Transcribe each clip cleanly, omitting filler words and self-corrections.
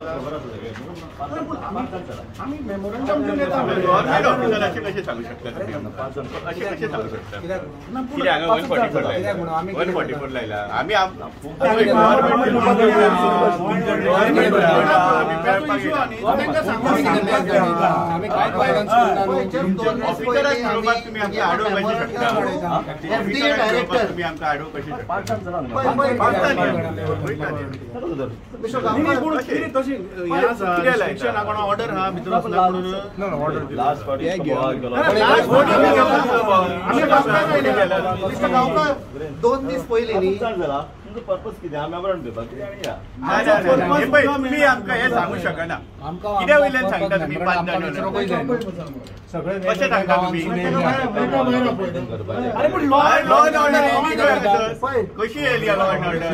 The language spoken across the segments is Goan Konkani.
आमी मेमोरंडम दिवन येता. गव्हर्नमेंट ऑफिसर अशें कशें सांगू शकता तुमी? अशें कशें सांगू शकता? कितें हांगा 144 लायला, 144 लायला. आमी ऑफिसराक मेळोवपाक तुमी आमकां आडोवंक कशें शकता? ऑफिसराक तुमी आमकां आडोवंक कशें शकता? तशें ऑर्डर हा भितर दोन दीस पयलीं न्ही पर्पज कितें मेमोरंडम दिवपाक तुमी आमकां हें सांगू शकना. कित्या वयल्यान सांगता तुमी? 5 जाण कशें सांगता तुमी? लॉ एंड ऑर्डर कशी येयली? Law and order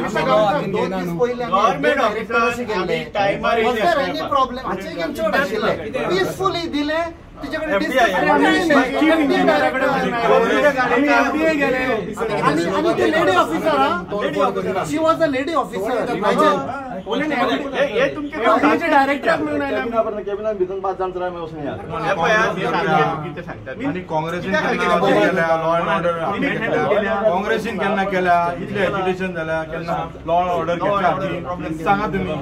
government officer आमी टायमार एनी प्रॉब्लेम हाचे चड आशिल्लें पिसफुली दिलें. आनी ते lady officer, she was a lady officer. डायरेक्टराक मेळून आनी काँग्रेसीन केन्ना लॉ एंड ऑर्डर, काँग्रेसीन केन्ना केल्या इतलें एजिटेशन जाल्या, केन्ना लॉ एंड ऑर्डर घेतला सांगा तुमी.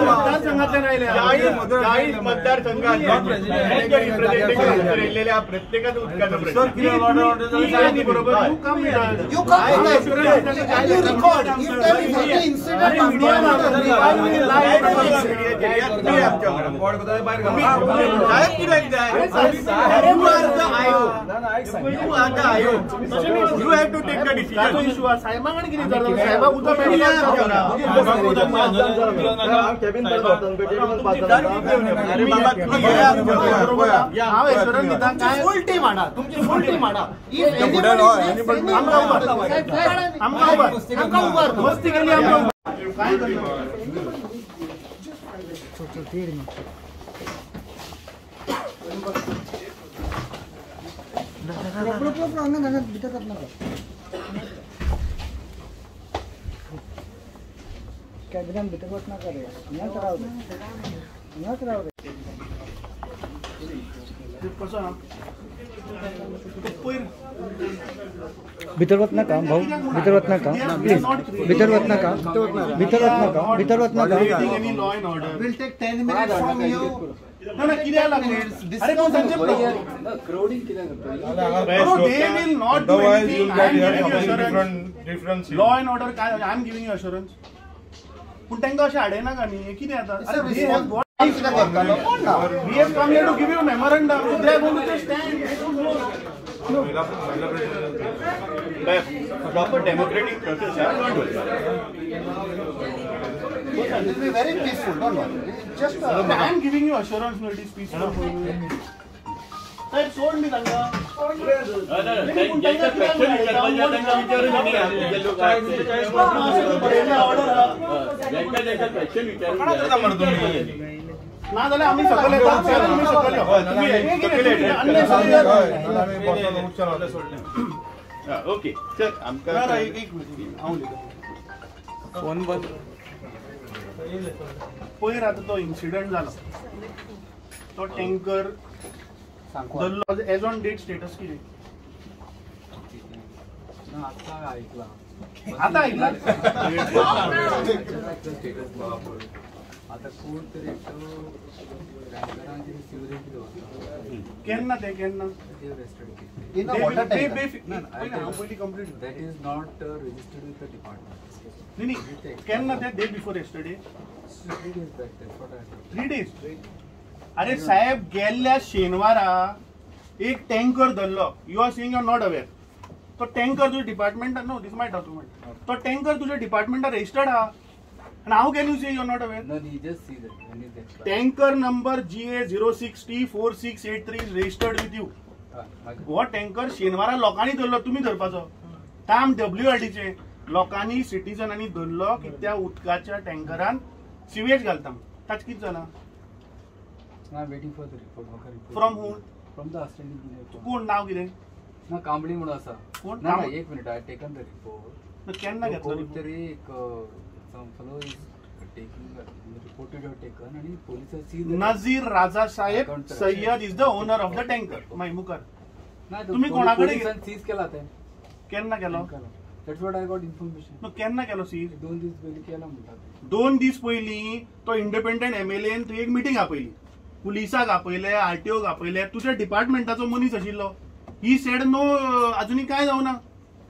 मतदारसंघातल्यान आयले, 40 मतदारसंघात येयल्लेल्या प्रत्येकाचो उदकाचो प्रश्न. बरोबर. You come with us and you record. If there is any incident of law and order, You are the IO. You have to take the decision. साहेबांकडे कितें जालें? साहेबाक उदक मेळना. हांव एश्योरन्स दिता. फूल टीम हाडा, तुमची फूल टीम हाडा. आमकां उबार, आमकां उबार. मस्ती केली आमकां. काय कॅबिनान भितर वचनाका रे, हांगाच राव रे, हांगाच राव रे. भितर वचनाका भाऊ, भितर वचनाका प्लीज, भितर वचनाका, भितर वचनाका, भितर वचनाका. We'll take 10 minutes from you. ना ना कित्याक लागले? अरे कोण तांचे क्राउडिंग कित्याक करता? They will not do anything. I am giving you assurance. Law and order काय? I am giving you assurance. पूण तांकां अशें हाडयनाका न्ही. हें कितें आतां? अरे we have come here to give you memorandum. So they are going to just stand. They don't know. Proper democratic process. Don't worry. It will be very peaceful. Don't worry. Just I am giving you assurance. No, it is peaceful. साहेब सोड न्ही तांकां. ना जाल्यार आमी सकयल येता, तुमी सकयल यो. ओके सर, आमकां एक हांव उलयतां. फोन बंद. पयर आतां तो इन्सिडंट जालो, तो टँकर धरलो. एज ऑन डेट स्टेटस कितें? आतां आयकलां, आतां आयकलां. आतां कोण तरी एकटो टँकरान सिवरेज केन्ना ते केन्ना In a water tanker. पयलीं complete. That is not registered with the department. न्ही न्ही, केन्ना ते? Day before yesterday. 3 days back. That's what I heard. 3 days. अरे साहेब, गेल्ल्या शेनवारा एक टँकर धरलो. You are saying you are not aware. तो टँकर तुज्या डिपार्टमेंटान, नो this my document, तो टँकर तुज्या डिपार्टमेंटान रजिस्टर्ड आहा. And how can you say you are not aware? No, you just see that when is expired. Tanker number GA06T4683 is registered with you. हो टँकर शेनवारा लोकांनी धरलो, तुमी धरपाचो काम WRDचे लोकांनी, सिटीजनांनी धरलो की त्या उदकाच्या टँकरान सिवेज घालता. ताचें कितें जालां? I am waiting for the report. From whom? From the assistant engineer. कोण? नांव कितें? ना कांबळी म्हणून आसा. कोण? ना ना, एक minute, I taken the report. केन्ना घेतलो कोण तरी एक some fellow is taking reported or taken आणि police seize Nazir Raja Saheb Sayyad is the owner of the tanker. मागीर मुखार तुम्ही कोणाकडे सीज केला ते केन्ना केलो? That's what I got information. तो केन्ना केलो सीज? 2 दीस पयलीं केला म्हणटा. 2 दीस पयलीं तो इंडिपेंडंट एमएलएन थंय एक मिटींग आपयली, पुलिसाक आपयले, आरटीओक आपयले, तुज्या डिपार्टमेंटाचो मनीस आशिल्लो. He said no, अजुनूय कांय जावना,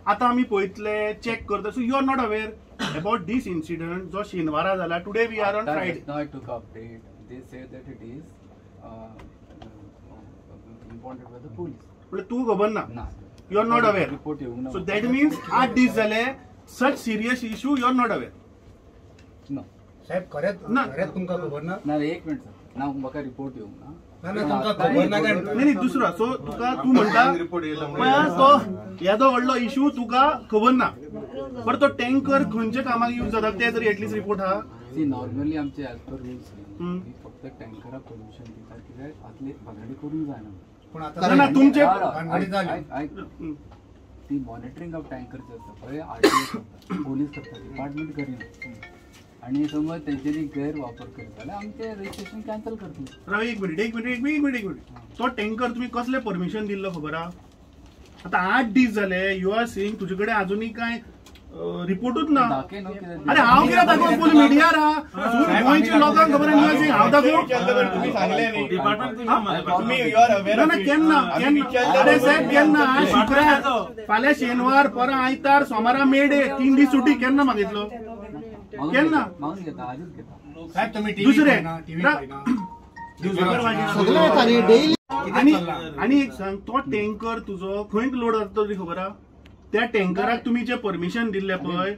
आतां आमी पळयतले, चॅक करता. So you are not aware about this incident जो शेनवारा जाला. Today we are on Friday. Now I took update. They said that it is impounded by the police. पण तू खबर ना, you are not aware. So that means 8 दीस जाले such serious issue you are not aware. No साहेब, खरेंच ना. खरेंच तुमकां खबर ना? ना, एक मिनिट सर, ना म्हाका रिपोर्ट येवंक ना. ना तुमकां खबर ना काय? नाही दुसरो. सो तुका तू म्हणटा तो येदो व्हडलो इशू तुका खबर ना, पण तो टँकर खंयच्या कामाक यूज जाता ते तरी एटलीस्ट रिपोर्ट हा. सी नॉर्मली आमचे एज पर रुल्स फक्त टँकराक परमिशन दितात कित्याक आतले भागडी करूंक जायना. पण आता तुमचे ती मॉनिटरिंग ऑफ टँकर जे आसता पळय, आरटीओ करता, पोलीस करता, डिपार्टमेंट करिना. आणि समज तेंच्यांनी गैरवापर करीत जाल्यार आमचें रजिस्ट्रेशन कॅन्सल करतले. राव एक मिनिट एक मिनिट एक मिनिट एक मिनिट एक मिनिट. तो टँकर तुमी कसले परमिशन दिल्लो खबर आहा? आतां 8 दीस जाले, you are saying तुजे कडेन अजुनूय कांय रिपोर्टूच ना. अरे हांव कित्याक दाखोवं? फूल मिडियार आहा, गोंयच्या लोकांक खबर आहा. हांव दाखोवं? ना केन्ना केन्ना? अरे साहेब केन्ना? शुक्रार, फाल्यां शेनवार, परां आयतार, सोमारा मे डे, 3 दीस सुटी. केन्ना मागितलो? केन्ना? दुसरे आनी एक सांग, तो टँकर तुजो खंय लोड जाता तुका खबर आहा? त्या टँकराक तुमी जे परमिशन दिल्लें पळय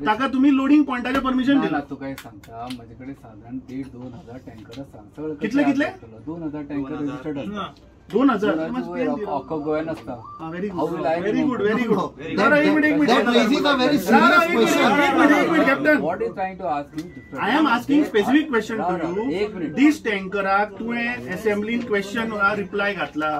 ताका तुमी लोडींग पॉयंटाचें परमिशन दिलां. तुका एक सांगता, म्हजे कडेन सादारण 1,500-2 हजार टँकर आसा. सगळे कितले कितले? 2,000 टँकर रजिस्टर्ड आसा. 2,000 अख्खो गोव्यान आसता. Very good, very good, very good. एक मिनिट एक minute, captain. What is trying to ask you? I am asking specific question to you. This टँकराक तुवें असेंब्लीन क्वेश्चन रिप्लाय घातला,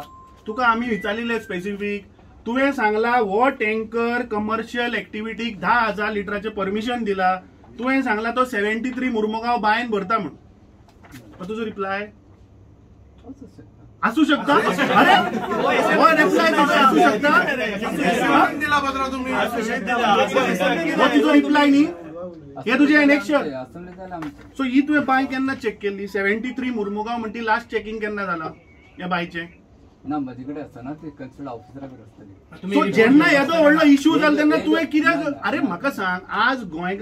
तुका आमी विचारिल्ले स्पेसिफीक, तुवें सांगला हो टँकर कमर्शियल एक्टिविटीक 10,000 लिटराचें परमिशन दिला. तुवें सांगला तो 73 मुर्मुगांव बायन भरता म्हूण. तुजो रिप्लाय आसू शकता? अरे हो रिप्लाय तुजो आसू शकता? हो तुजो रिप्लाय न्ही, हे तुजें एनेक्शन. सो ही तुवें बांय केन्ना चॅक केल्ली? 73 मुर्मुगांव म्हणटी लास्ट चॅकिंग केन्ना जाला ह्या बांयचें? ना म्हजे कडेन आसना ते, कन्सर्न ऑफिसरा कडेन आसतले. सो जेन्ना येदो व्हडलो इशू जालो तेन्ना तुवें कित्याक? अरे म्हाका सांग, आज गोंय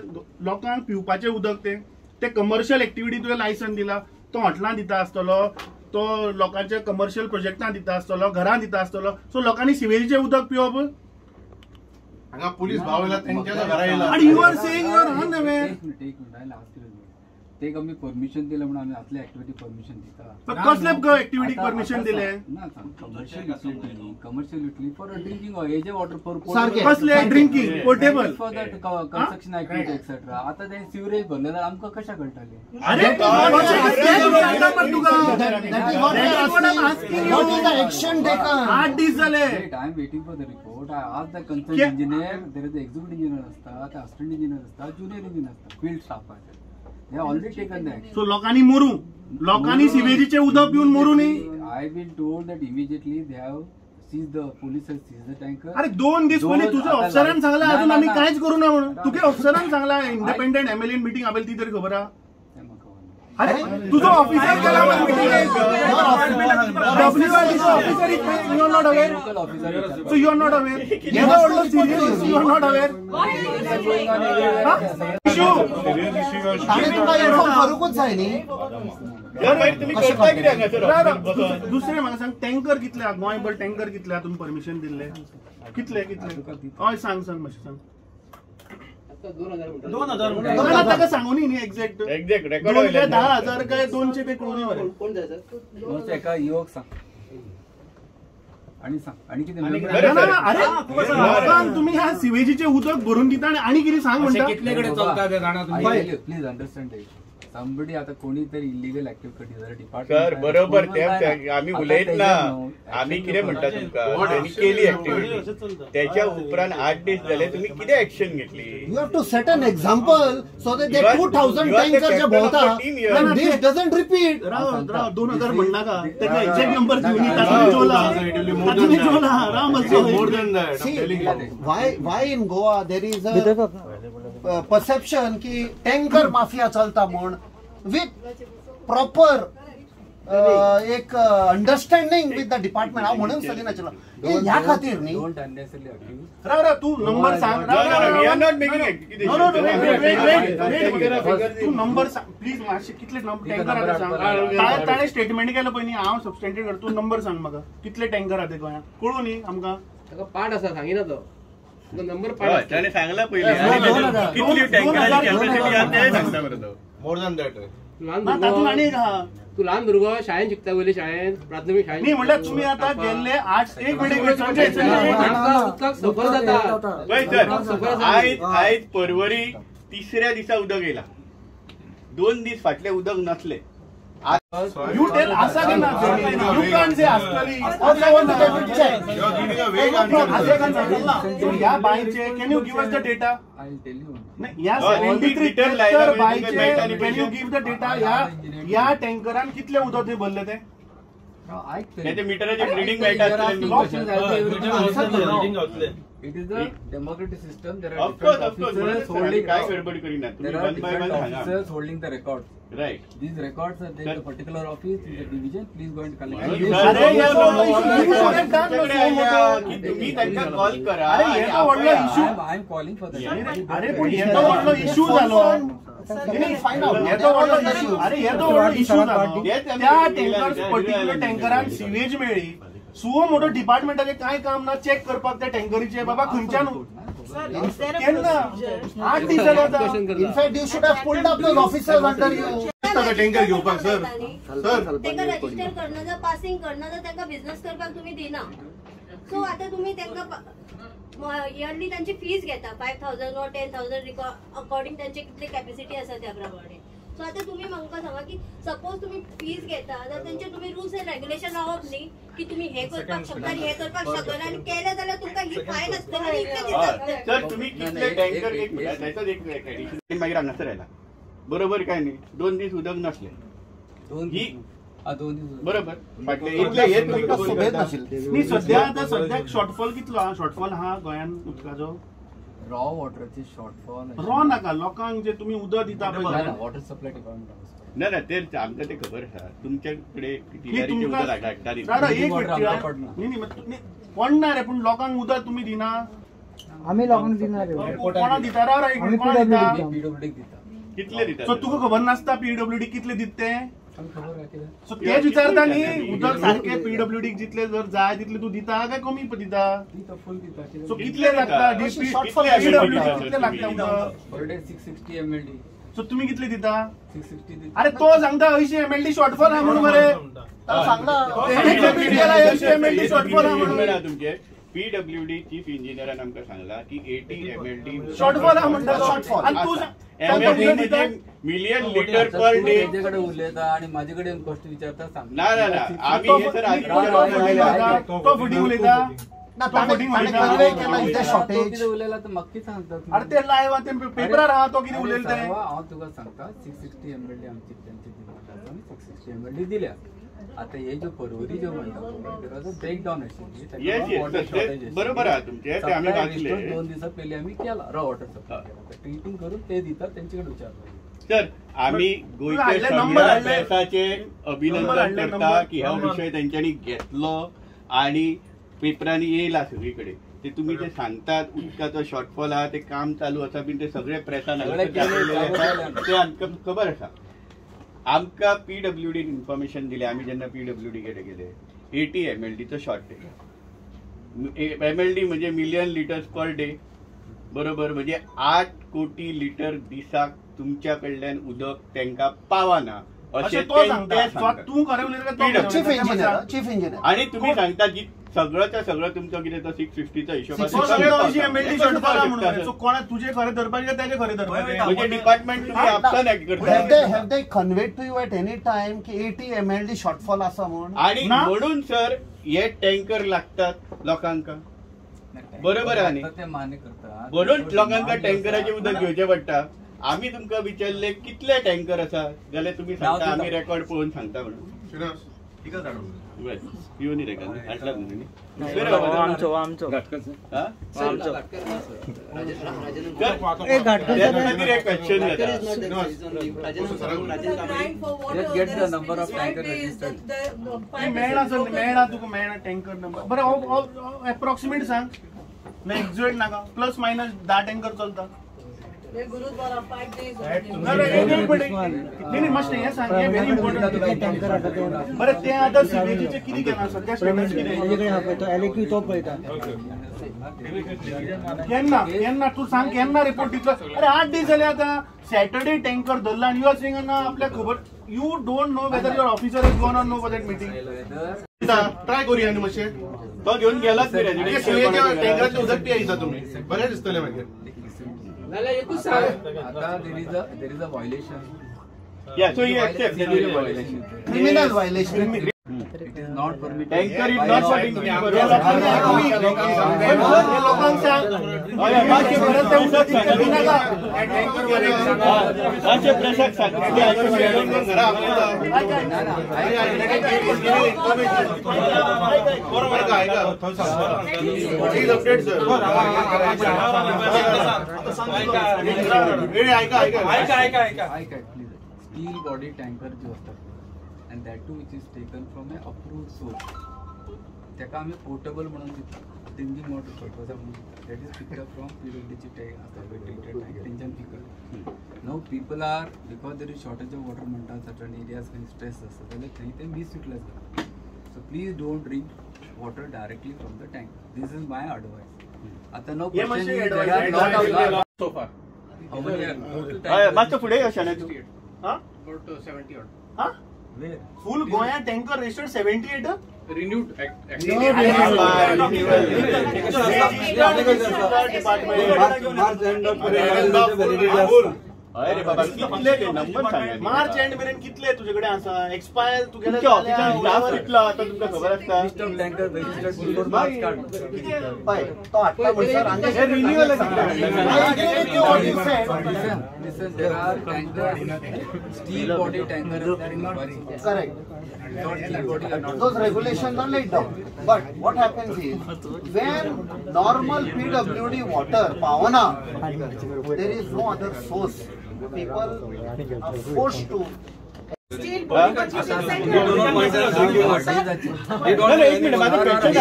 लोकांक पिवपाचें उदक तें कमर्शियल एक्टिविटी तुवें लायसन दिला, तो हॉटेलां दिता आसतलो, तो लोकांच्या कमर्शियल प्रोजेक्टां दिता आसतलो, घरां दिता आसतलो. सो लोकांनी सिवेजीचें उदक पिवप? हांगा पुलीस भाव येयला तेंच्या घरा येयला आनी you are saying you are unaware. एक मिनिट एक मिनिट, लास्ट ते आमी परमिशन दिलें म्हणून आमी आतले एक्टिविटी परमिशन दिता. कसले एक्टिविटी परमिशन दिले? ना, commercial utility, commercial utility for drinking हेजे वॉटर फॉर कसले drinking portable for that construction activity etcetera. आतां ते सिवरेज भरले जाल्यार आमकां कशें कळटलें? अरे 8 दीस जाले. I am waiting for the report. I ask the concern engineer. There is executive engineer आसता, ते असिस्टंट इंजिनियर आसता, ज्युनियर इंजिनियर आसता, फिल्ड स्टाफ आसता. They already taken the action. So लोकांनी मरू, लोकांनी सिवेजीचे उदक पिवन मरू न्ही. I been told that immediately they have seized the police has seized the tanker. अरे 2 दीस पयलीं तुझ्या ऑफिसरान सांगला अजून आमी कांयच करू ना म्हणून. तुगे ऑफिसरान सांगला इंडिपेंडंट एमएलएन मिटींग आपयली ती तरी खबर आहा? अरे तुझो ऑफिसर गेला मिटिंगेक, officer you are not aware. So you are not aware. येदो व्हडलो serious you are not aware. ताणें तुका इन्फॉर्म करूंकूच जाय न्ही. दुसरें म्हाका सांग, टँकर कितले गोंयभर टँकर कितले तुमी परमिशन दिल्ले? कितले कितले? हय सांग सांग मातशें सांग. 2,000 ताका सांगू न्ही एक्झॅक्ट 10,000 काय 200 ते कळून मरे. एका युवक सांग आणि सांग आणि कितें. अरे लोकांक तुमी ह्या सिवेजीचें उदक भरून दिता आनी कितें सांग म्हणटा? कितले कडेन चलता तें जाणा तुमी? Please understand the issue. Somebody आता कोणी तरी इलिगल ऍक्टिव्हिटी जाल्यार डिपार्टमेंट. सर बरोबर ते आमी उलयतना आमी कितें म्हणटा तुमकां, तेणी केली ऍक्टिव्हिटी, त्याच्या उपरांत 8 दीस जाले तुमी कितें एक्शन घेतली? You have to set an example so that they 2000 tanker जे भोंवता and this doesn't repeat. राव राव 2000 म्हणनाका, तेका एक्झॅक्ट नंबर दिवनी. तातूंत जेवला, तातूंत जेवला. राव मातसो. More than that. Why why in Goa there is a perception की टँकर माफिया चलता म्हूण विथ प्रॉपर एक अंडरस्टँडिंग विथ the department. हांव म्हणून सदिनाशिल्लो ह्या खातीर न्ही. Don't unnecessarily accuse. राव राव तू नंबर सांग. तू नंबर सांग प्लीज. मातशे कितले टँकर आहा सांग. ताणें स्टेटमेंट केलं पळय न्ही, हांव सबस्टँडेड करता. तूं नंबर सांग म्हाका कितले टँकर आहा ते गोंयांत, कळूं न्ही आमकां. ताका पाठ आसा, सांगिना तो नंबर पाठ. ताणें सांगला पयलीं कितली टँकरांची कॅपॅसिटी आहा तें सांगता मरे तो. More than that. तातूंत आनी एक आहा. तू ल्हान भुरगो शाळेन शिकता, पयली शाळेन प्राथमीक शाळेन. न्ही म्हणल्यार तुमी आतां गेल्ले 8 एक मिनिट उदकाक सफर जाता. सर आयज आयज परवरी तिसऱ्या दिसा उदक येयला, 2 दीस फाटले उदक नसले. You tell आसा की ना? You can't say आसतली. ह्या बायचे can you give us the data? ह्या 73 बायचे can you give the data? ह्या टँकरान कितले उदक थंय भरले ते? मिटराचे रिडींग मेळटा. It is a democratic system. There are of course, different of course. officers holding. काय गडबड करीना. There are different officers holding the records. Right. These records are there in the particular office in the division. Please go and collect. तुम्ही त्यांना कॉल करा. अरे हे तो व्हडलो issue. I am calling for the. अरे पण हे तो व्हडलो इश्यू जालो. अरे हे तो व्हडलो इश्यू जालो. त्या टँकर पर्टिक्युलर टँकरान सिवेज मेळ्ळी. सुओ मोटो डिपार्टमेंटाचे काय काम ना चेक करपाक त्या टँकरीचे बाबा खंयच्यान केन्ना 8 दीस जाले आतां. In fact you should have pulled up those officers under you. Tanker घेवपाक सर सर तांकां रजिस्टर करना जावं पासिंग करना जावं तांकां बिझनस करपाक तुमी दिना. सो आतां तुमी तांकां इयरली तांची फीज घेता 5000 or 10,000 according तांची कितली कॅपेसिटी आसा त्या प्रमाणे. सो आतां तुमी म्हाका सांगा की सपोज तुमी फीज घेता जाल्यार तेंचे तुमी रुल्स एंड रेग्युलेशन लावप न्ही की तुमी हे करपाक शकता हे करपाक शकना आनी केलें जाल्यार तुमकां ही फायन आसतली आनी इतले दीस आसतले. सर तुमी कितले टँकर एक मिनिट त्याचाच एक ऍडिशन मागीर हांगासर आयला बरोबर काय न्ही? 2 दीस उदक नसले 2 दीस बरोबर फाटले इतले हे तुमी न्ही. सद्या आतां सद्याक शॉर्टफॉल कितलो आहा? शॉर्टफॉल आहा गोंयांत उदकाचो? रॉ वॉटराचे शॉर्टफॉल रॉ नाका, लोकांक जे तुमी उदक दिता पळय वॉटर सप्लाय डिपार्टमेंट. ना ना ते आमकां ते खबर आसा. तुमच्या कडेन उदक हाडटा एक मिनिट पडना रे, पूण लोकांक उदक तुमी दिना. आमी लोकांक दिना रे. कोणा दिता? राव एक मिनिट, कोणा दिता? पीडब्ल्यूडी दिता. कितले दिता? सो तुका खबर नासता पीडब्ल्यूडी कितले दिता ते? सो तेच विचारता न्ही, उदक सारकें पीडब्ल्यूडी जितले जर जाय तितले तूं दिता काय कमी दिता? सो कितले लागता पीडब्ल्यूडी कितले लागता उदक? Per day 660 MLD. सो तुमी कितले दिता? 660. अरे तो सांगता 80 MLD shortfall आहा म्हणून मरे. सांगला 80 MLD shortfall आहा म्हणून. तुमचे पीडब्ल्यूडी चीफ इंजिनियरान आमकां सांगला की 80 MLD shortfall आहा म्हणटा. शॉर्टफॉल आनी तूं मिलियन लिटर पर डे. तेजे उलयता आनी म्हाजे कडेन क्वेश्चन विचारता सांग. ना ना ना आमी हे सर तो फुटींग उलयता. उलयला तर म्हाका कितें सांगता? अरे ते लायव्ह ते पेपरार आहा तो कितें उलयता ते. हांव तुका सांगता 660 MLD आमची तांची डिमांड आसा, आमी 660 MLD दिल्या. आता हे जो परवरी जो म्हणटा पळय ब्रेक डावन आशिल्ली बरोबर आहा तुमचे, ते आमी वाचले. 2 दिसां पयलीं आमी केला रॉ वॉटर सप्लाय केला, ट्रिटींग करून ते दितात, तेंचे कडेन विचारता. सर आमी गोंयच्या सगळ्या प्रेसाचे अभिनंदन करता की हो विशय तेंच्यांनी घेतलो आनी पेपरांनी येयला सगळी कडेन. ते तुमी जे सांगतात उदकाचो शॉर्टफॉल आहा ते काम चालू आसा बीन ते सगळे प्रेसान ते आमकां खबर आसा. आमकां पीडब्ल्यूडीन इन्फॉर्मेशन दिलें. आमी जेन्ना पीडब्ल्यूडी कडेन गेले 80 MLDचो शॉर्ट MLD म्हणजे मिलियन लिटर्स पर डे बरोबर, म्हणजे 8 कोटी लिटर दिसाक तुमच्या कडल्यान उदक तांकां पावना. अशें तो सांगता. तूं खरें उलयता. Chief engineer, chief engineer. आणि तुम्ही सांगता की सगळ्याच्या सगळं तुमचं कितें तो 650चो हिशोब म्हणून कोणा तुझे खरें धरपाचें काय तेजे खरें धरपाचें? म्हणजे डिपार्टमेंट तुम्ही आपसान ऍक्ट करता. Have they conveyed to you at any time की 80 MLD shortfall आसा म्हणून? आणि म्हणून सर हे टँकर लागतात लोकांक, बरोबर आहा न्ही? म्हणून लोकांक टँकराचें उदक घेवचें पडटा. आमी तुमकां विचारले कितले टँकर आसा जाल्यार तुमी सांगता आमी रेकॉर्ड पळोवन सांगता म्हणून. येवन रे हाडला न्ही? मेळना सर, मेळना तुका, मेळना टँकर नंबर. बरें एप्रोक्सिमेट सांग, एक्झॅक्ट नाका, प्लस मायनस 10 टँकर चलता. नाही मातशें हें सांग, हें व्हेरी इम्पॉर्टंट. बरें तें आतां सिवेजीचें कितें केलां सद्या स्टेटस कितें? केन्ना केन्ना तूं सांग केन्ना रिपोर्ट दितलो? अरे 8 दीस जाले आतां. सॅटर्डे टँकर धरला आनी you are saying ना आपल्याक खबर. You don't know whether your officer is gone or no for that meeting. Try करूया न्ही मातशें. तो घेवन गेलाच न्ही. टँकराचें उदक पियायता तुमी, बरें दिसतलें मागीर. आता there is a violation. Yeah, so he accepts there is a violation. Criminal violation. It is not permitted. Tanker is not permitted. लोकांक सांग स्टील बॉडी टँकर जो असतात and that too which is taken from a approved source, ताका आमी पोर्टेबल म्हणून दिता, ड्रिंकिंग वॉटर पर्पजा म्हणून दिता. That is picked up from PWDची tank आसता ट्रीटेड टँक, तेंच्यान pick up. Now people are because there is shortage of water म्हणटा सर्टन एरियाज खंय स्ट्रेस आसता जाल्यार थंय ते मिसयुटिलायज करता. So please don't drink water directly from the tank. This is my advice. आतां नो क्वेश्चन. मातसो फुडें यो शाणे तूं. फुल गोंया टँकर रजिस्टर्ड 78 रिन्यूड अरे बाबा कितले ते नंबर सांग. मार्च एंड मेरेन कितले तुजे कडेन आसा? एक्सपायर तुगेले ऑफिसान कितलो आतां तुमकां खबर आसता. पळय तो हाडटा म्हणसर renewal. Steel body tanker. Correct. Those regulations are laid down. But what happens is, when normal PWD water, Pavana, there is no other source. People are forced to. एक मिनिट माझं question.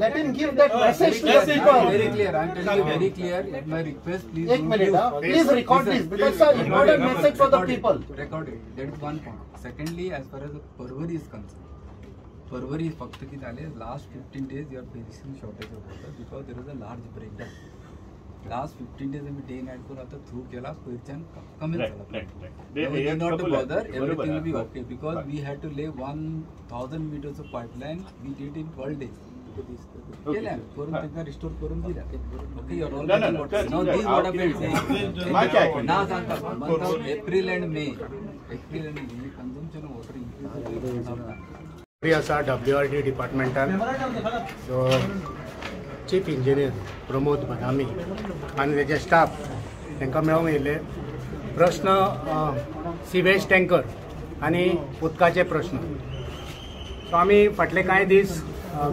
Let him give that message to the people. Very clear. I am telling you very clear. My request, please. एक minute, please record this because it's an important message for the people. Record it. That is one point. Secondly, as far as the Porvorim is concerned, Porvorim फक्त कितें जालें, last 15 days you are facing shortage of water because there is a large breakdown. Last 15 days आमी डे नायट करून आतां थ्रू केला, पयरच्यान कमी जाला. Not to bother, everything will be okay because we had to lay 1000 meters of pipeline. We did in 12 days. केलें आमी करून तांकां रिस्टोर करून दिल्या. Okay, you are all getting water now. This what I am saying ना सांगता, month of April and May, April and May consumption of water increase. आसा WRD डिपार्टमेंटान चीफ इंजिनियर प्रमोद बदामी आनी तेजे स्टाफ तांकां मेळोंक येयल्ले. प्रश्न सिवेज टँकर आनी उदकाचे प्रश्न. सो आमी फाटले कांय दीस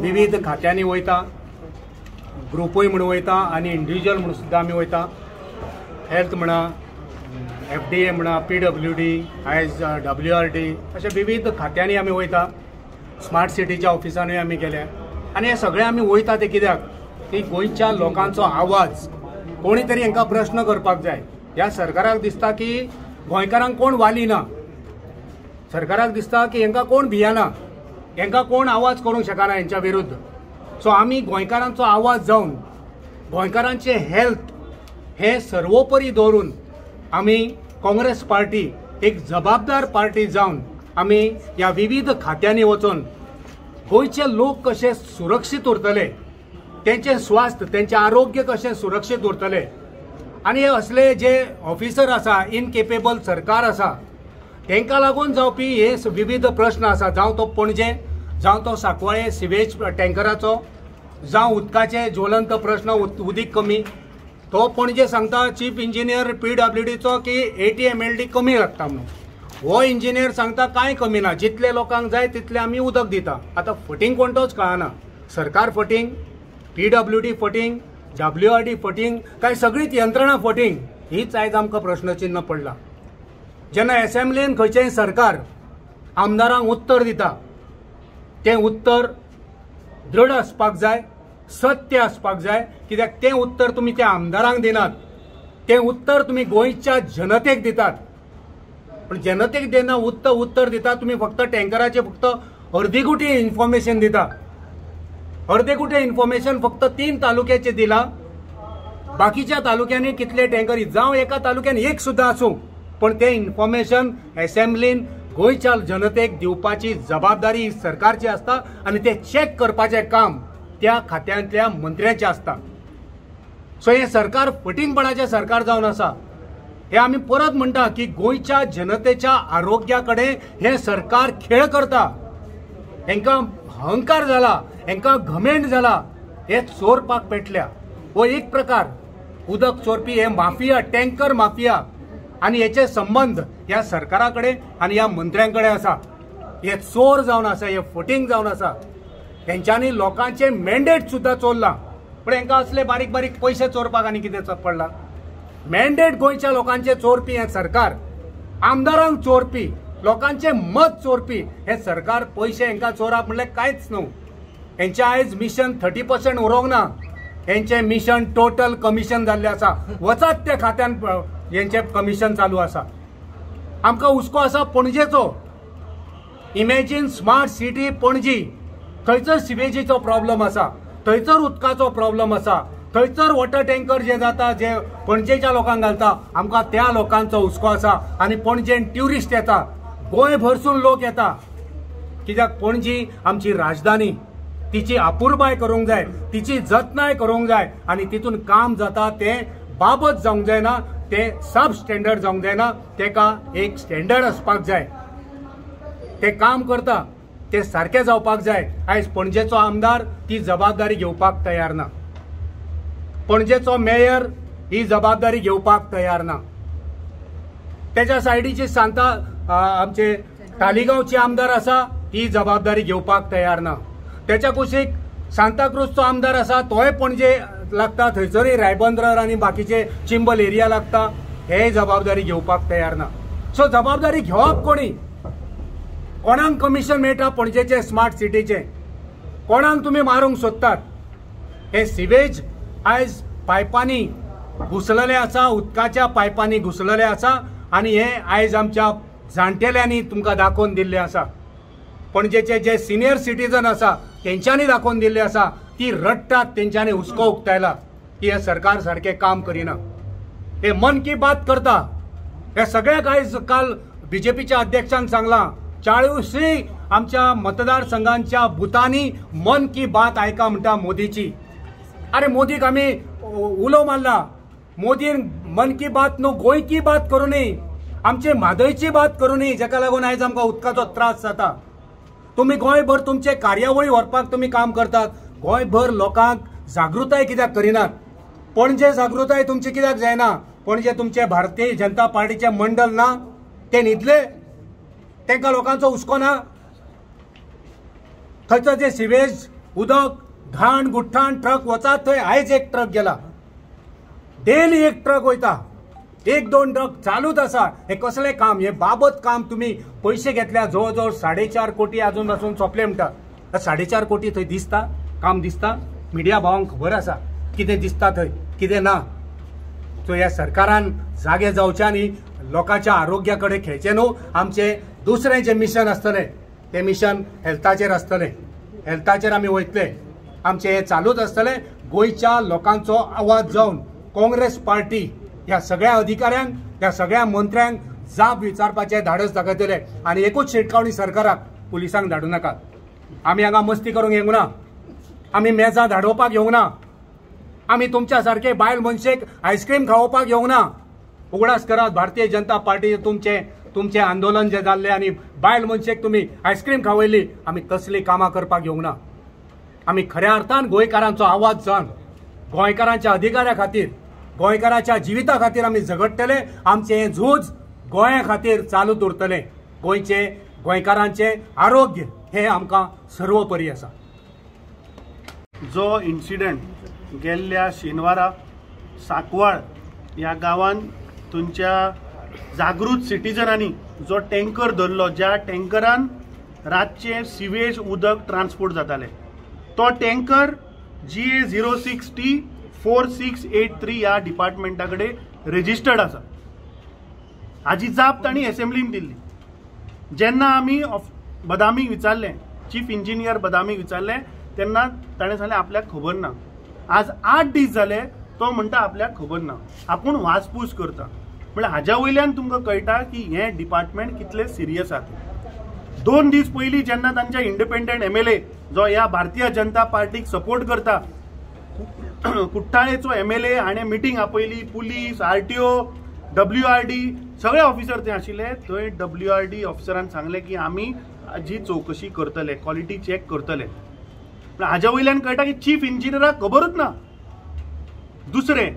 विविध खात्यांनी वयता, ग्रुपूय म्हूण वयता आनी इंडिविज्युअल म्हूण सुद्दां आमी वयता. हेल्थ म्हणा, FDA म्हणा, PWD, आयज WRD अशे विविध खात्यांनी आमी वयता. स्मार्ट सिटीच्या ऑफिसानूय आमी गेले आनी हे सगळे आमी वयता ते कित्याक की गोंयच्या लोकांचो आवाज कोणी तरी हांकां प्रश्न करपाक जाय. ह्या सरकाराक दिसता की गोंयकारांक कोण वाली ना, सरकाराक दिसता की हांकां कोण भियेना, हांकां कोण आवाज करूंक शकना हेंच्या विरुद्ध. सो आमी गोंयकारांचो आवाज जावन गोंयकारांचे हेल्थ हे सर्वोपरी दवरून आमी काँग्रेस पार्टी एक जबाबदार पार्टी जावन आमी ह्या विविध खात्यांनी वचून गोंयचे लोक कशे सुरक्षीत उरतले, तेंचें स्वास्थ्य, तेंचें आरोग्य कशें सुरक्षीत उरतले आनी हे असले जे ऑफिसर आसा, इनकेपेबल सरकार आसा, तांकां लागून जावपी हे विविध प्रश्न आसा, जावं तो पणजे, जावं तो सांकवाळे सिवेज टँकराचो, जावं उदकाचे ज्वलंत प्रश्न, उदीक कमी. तो पणजे सांगता चीफ इंजिनियर PWDचो की 80 MLD कमी लागता म्हणून, हो इंजिनियर सांगता कांय कमी ना, जितले लोकांक जाय तितले आमी उदक दिता. आतां फटींग कोण तोच कळना, सरकार फटींग, PWD फटींग, WRD फटींग, काय सगळीच यंत्रणा फटींग, हीच आयज आमकां प्रश्नचिन्ह पडला. जेन्ना एसेंब्लीन खंयचेंय सरकार आमदारांक उत्तर दिता तें उत्तर दृढ आसपाक जाय, सत्य आसपाक जाय, कित्याक तें उत्तर तुमी त्या आमदारांक दिनात, तें उत्तर तुमी गोंयच्या जनतेक दितात. पण जनतेक जेन्ना उत्तर दिता तुमी फक्त टँकराचें फक्त अर्दीकुटी इन्फॉर्मेशन दिता, अर्देकुटे इन्फॉर्मेशन फक्त 3 तालुक्याचे दिला, बाकीच्या तालुक्यांनी कितले टँकर, जावं एका तालुक्यान एक सुद्दां आसूं, पण ते इन्फॉर्मेशन एसेंब्लीन गोंयच्या जनतेक दिवपाची जबाबदारी सरकारची आसता आनी ते चॅक करपाचें काम त्या खात्यांतल्या मंत्र्याचें आसता. सो हें सरकार फटींगपणाचें सरकार जावन आसा. हे आमी परत म्हणटा की गोंयच्या जनतेच्या आरोग्या कडेन हें सरकार खेळ करता. हेंकां अहंकार जाला, हेंकां घमेंड जाला, हे चोरपाक पेटल्या. हो एक प्रकार उदक चोरपी हे माफिया, टँकर माफिया, आनी हेचे संबंद ह्या सरकारा कडेन आनी ह्या मंत्र्यां कडेन आसा. हे चोर जावन आसा, हे फटींग जावन आसा. हेंच्यांनी लोकांचे मॅन्डेट सुद्दां चोरलां, पूण हेंकां असले बारीक बारीक पयशे चोरपाक आनी कितें पडलां. मॅन्डेट गोंयच्या लोकांचे चोरपी हें सरकार, आमदारांक चोरपी, लोकांचे मत चोरपी हें सरकार. पयशे हेंकां चोरप म्हणल्यार कांयच न्हू. हेंचें आयज मिशन 30% उरोंक ना, हेंचें मिशन टोटल कमिशन जाल्लें आसा. वचात त्या खात्यान हेंचें कमिशन चालू आसा. आमकां हुस्को आसा पणजेचो. इमॅजीन स्मार्ट सिटी पणजी, थंयसर सिवेजीचो प्रॉब्लम आसा, थंयसर उदकाचो प्रॉब्लम आसा, थंयसर वॉटर टँकर जे जाता जे पणजेच्या लोकांक घालता, आमकां त्या लोकांचो हुस्को आसा. आनी पणजेन ट्युरिस्ट येता, गोंय भरसून लोक येता, कित्याक पणजी आमची राजधानी, तिची अपुरबाय करूंक जाय, तिची जतनाय करूंक जाय आनी तितून काम जाता तें बाबत जावंक जायना, तें सब स्टँडर्ड जावंक जायना, तेका एक स्टँडर्ड आसपाक जाय. ते काम करता ते सारकें जावपाक जाय. आयज पणजेचो आमदार ती जबाबदारी घेवपाक तयार ना, पणजेचो मेयर ही जबाबदारी घेवपाक तयार ना. तेच्या सायडीची सांता आमचे तालिगांवचे आमदार आसा ती जबाबदारी घेवपाक तयार ना. तेच्या कुशीक सांताक्रूजचो आमदार आसा तोय पणजे लागता, थंयसरूय रायबंदर आनी बाकीचे चिंबल एरिया लागता, हे जबाबदारी घेवपाक तयार ना. सो जबाबदारी घेवप कोणी? कोणाक कमिशन मेळटा पणजेचे स्मार्ट सिटीचे? कोणाक तुमी मारूंक सोदतात? हे सिवेज आयज पायपांनी घुसलेले आसा, उदकाच्या पायपांनी घुसलेले आसा आनी हे आयज आमच्या जाणटेल्यांनी तुमकां दाखोवन दिल्लें आसा. पणजेचे जे सिनियर सिटीजन आसा तेंच्यांनी दाखोवन दिल्लें आसा, ती रडटात, तेंच्यांनी हुस्को उक्तायला की हे सरकार सारकें काम करिना. हे मन की बात करता. हे सगळ्याक आयज काल बीजेपीच्या अध्यक्षान सांगलां, 40 आमच्या मतदारसंघांच्या बुथांनी मन की बात आयका म्हणटा मोदीची. अरे मोदीक आमी उलो मारला, मोदीन मन की बात न्हू गोंय की बात करूं न्ही, आमचे म्हादयची बात करूं न्ही, जेका लागून आयज आमकां उदकाचो त्रास जाता. तुमी गोंयभर तुमचे कार्यावळी व्हरपाक तुमी काम करतात, गोंयभर लोकांक जागृताय कित्याक करिनात? पणजे जागृताय तुमची कित्याक जायना? पणजे तुमचे भारतीय जनता पार्टीचे मंडल ना, ते न्हिदले, तांकां लोकांचो हुस्को ना? थंयचो जे सिवेज उदक घाण गुठ्ठाण ट्रक वचात थंय आयज एक ट्रक गेला, डेली एक ट्रक वयता, 1-2 ट्रक चालूच आसा. हे कसलें काम? हे बाबत काम. तुमी पयशे घेतल्या जवळ जवळ 4.5 कोटी अजून पासून सोंपले म्हणटा. 4.5 कोटी थंय दिसता, काम दिसता? मिडिया भावांक खबर आसा कितें दिसता थंय कितें ना. सो ह्या सरकारान जागे जावचें आनी लोकांच्या आरोग्या कडेन खेळचें न्हू. आमचें दुसरें जें मिशन आसतलें तें मिशन हेल्थाचेर आसतलें, हेल्थाचेर आमी वयतले. आमचें हें चालूच आसतलें. गोंयच्या लोकांचो आवाज जावन काँग्रेस पार्टी ह्या सगळ्या अधिकाऱ्यांक त्या सगळ्या मंत्र्यांक जाप विचारपाचें धाडस दाखयतले. आनी एकूच शिटकावणी सरकाराक, पुलिसांक धाडूं नाकात. आमी हांगा मस्ती करूंक येवंक ना, आमी मेजां धाडोवपाक येवंक ना, आमी तुमच्या सारके बायल मनशेक आयस्क्रीम खावोवपाक येवंक ना. उगडास करात, भारतीय जनता पार्टी तुमचें तुमचें आंदोलन जें जाल्लें आनी बायल मनशेक तुमी आयस्क्रीम खावयली, आमी तसलीं कामां करपाक येवंक ना. आमी खऱ्या अर्थान गोंयकारांचो आवाज जावन गोंयकारांच्या अधिकारा खातीर, गोंयकारांच्या जिविता खातीर आमी झगडटले. आमचें हें झूज गोंया खातीर चालूच उरतलें. गोंयचें, गोंयकारांचें आरोग्य हें आमकां सर्वोपरी आसा. जो इन्सिडंट गेल्ल्या शेनवारा सांकवाळ ह्या गांवान थंयच्या जागृत सिटीजनांनी जो टँकर धरलो, ज्या टँकरान रातचें सिवेज उदक ट्रान्सपोर्ट जातालें, तो टँकर GA 06 T 4683 ह्या डिपार्टमेंटा कडेन रजिस्टर्ड आसा. हाजी जाप तांणी एसेंब्लीन दिल्ली. जेन्ना आमी बदामीक विचारलें, चीफ इंजिनियर बदामीक विचारलें, तेन्ना ताणें सांगलें आपल्याक खबर ना. आज 8 दीस जाले तो म्हणटा आपल्याक खबर ना, आपूण वासपूस करता. म्हळ्यार हाज्या वयल्यान तुमकां कळटा की हें डिपार्टमेंट कितलें सिरियस आसा. 2 दीस पयलीं जेन्ना तांच्या इंडिपेंडंट MLA जो ह्या भारतीय जनता पार्टीक सपोर्ट करता, कुट्टाळेचो MLA हाणें मिटींग आपयली, पुलीस, RTO, WRD सगळे ऑफिसर थंय आशिल्ले. थंय WRD ऑफिसरान सांगलें की आमी हाजी चवकशी करतले, क्वॉलिटी चॅक करतले. पूण हाज्या वयल्यान कळटा की चीफ इंजिनियराक खबरूच ना. दुसरें,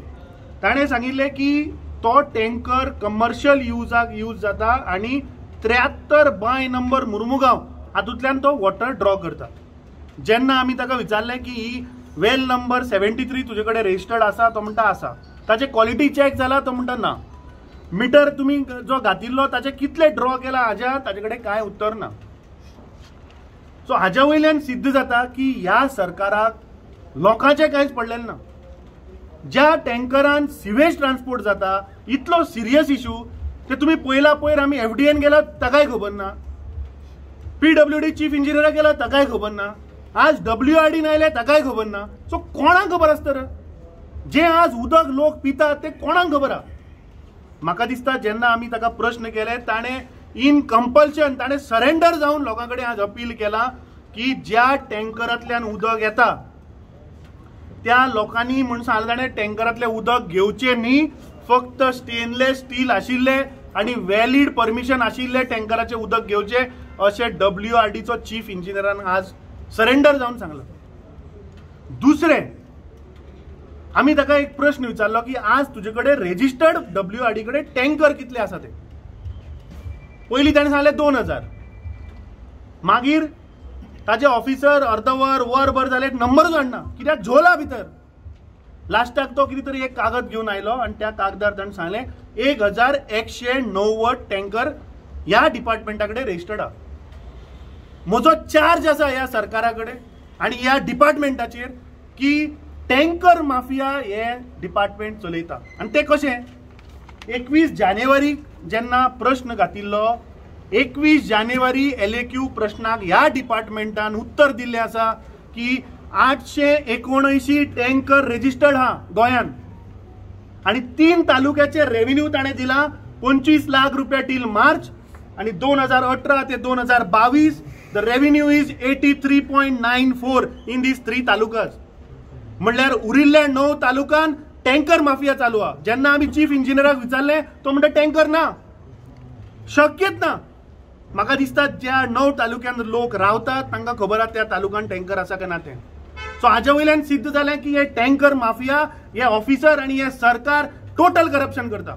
ताणें सांगिल्लें की तो टँकर कमर्शियल युजाक यूज जाता आनी 73 बाय नंबर मुर्मुगांव हातूंतल्यान तो वॉटर ड्रॉ करता. जेन्ना आमी ताका विचारलें की ही वेल नंबर 73 तुजे कडेन रजिस्टर्ड आसा, तो म्हणटा आसा. ताचें क्वॉलिटी चॅक जाला, तो म्हणटा ना. मिटर तुमी जो घातिल्लो ताचे कितले ड्रॉ केला हाज्या ताजे कडेन कांय उत्तर ना. सो हाज्या वयल्यान सिद्ध जाता की ह्या सरकाराक लोकांचें कांयच पडलेलें ना. ज्या टँकरान सिवेज ट्रान्सपोर्ट जाता, इतलो सिरियस इशू ते तुमी पयला पयर आमी FDN गेला ताकाय खबर ना, PWD chief इंजिनियराक गेला ताकाय खबर ना, आज WRD आयले ताकाय खबर ना. सो कोणाक खबर आसता रे? जे आज उदक लोक पितात ते कोणाक खबर आसा? म्हाका दिसता जेन्ना आमी ताका प्रश्न केले ताणें इन कंपल्शन, ताणें सरेंडर जावन लोकां कडेन आज अपील केला की ज्या टँकरांतल्यान उदक येता त्या लोकांनी म्हूण सांगलें ताणें टँकरांतलें उदक घेवचें न्ही, फक्त स्टेनलेस स्टील आशिल्लें आनी व्हॅलीड परमिशन आशिल्लें टँकराचें उदक घेवचें अशें WRDचो चीफ इंजिनियरान आज सरेंडर जावन सांगलां. दुसरें, आमी ताका एक प्रश्न विचारलो की आज तुजे कडेन रजिस्टर्ड WRD कडेन टँकर कितले आसा ते. पयलीं ताणें सांगलें 2000, मागीर ताजे ऑफिसर अर्द वर वरभर जालें नंबरूच हाडना, कित्याक झोला भितर. लास्टाक तो कितें तरी एक कागद घेवन आयलो आनी त्या कागदार ताणें सांगलें 1190 टँकर ह्या डिपार्टमेंटा कडेन रजिस्टर्ड आसा. म्हजो चार्ज आसा ह्या सरकारा कडेन आनी ह्या डिपार्टमेंटाचेर की टँकर माफिया हे डिपार्टमेंट चलयता. आनी तें कशें, 21 जानेवारीक जेन्ना प्रश्न घातिल्लो, 21 जानेवारी LAQ प्रश्नाक ह्या डिपार्टमेंटान उत्तर दिल्लें आसा की 879 टँकर रजिस्टर्ड हा गोंयान आनी 3 तालुक्याचे रेव्हेन्यू ताणें दिला 25 लाख रुपया टील मार्च आनी 2018 ते 2022 the revenue is 83.94 in these 3 talukas. म्हणल्यार उरिल्ल्या 9 तालुकान टँकर माफिया चालू आहा. जेन्ना आमी चीफ इंजिनियराक विचारलें तो म्हणटा टँकर ना, शक्यच ना. म्हाका दिसता ज्या 9 तालुक्यान लोक रावतात तांकां खबर आसा त्या तालुक्यान टँकर आसा काय ना तें. सो हाज्या वयल्यान सिद्ध जालें की हे टँकर माफिया, हे ऑफिसर आनी हे सरकार टोटल करप्शन करता.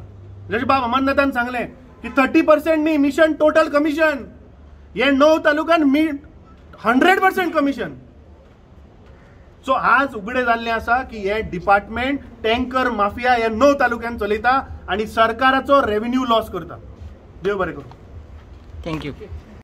जशें बाब अमरनाथान सांगलें की 30% न्ही मिशन, टोटल कमिशन. हे 9 तालुक्यान 100% कमिशन. सो आज उगडे जाल्लें आसा की हे डिपार्टमेंट टँकर माफिया हे 9 तालुक्यान चलयता आनी सरकाराचो रेव्हेन्यू लॉस करता. देव बरें करूं. Thank you.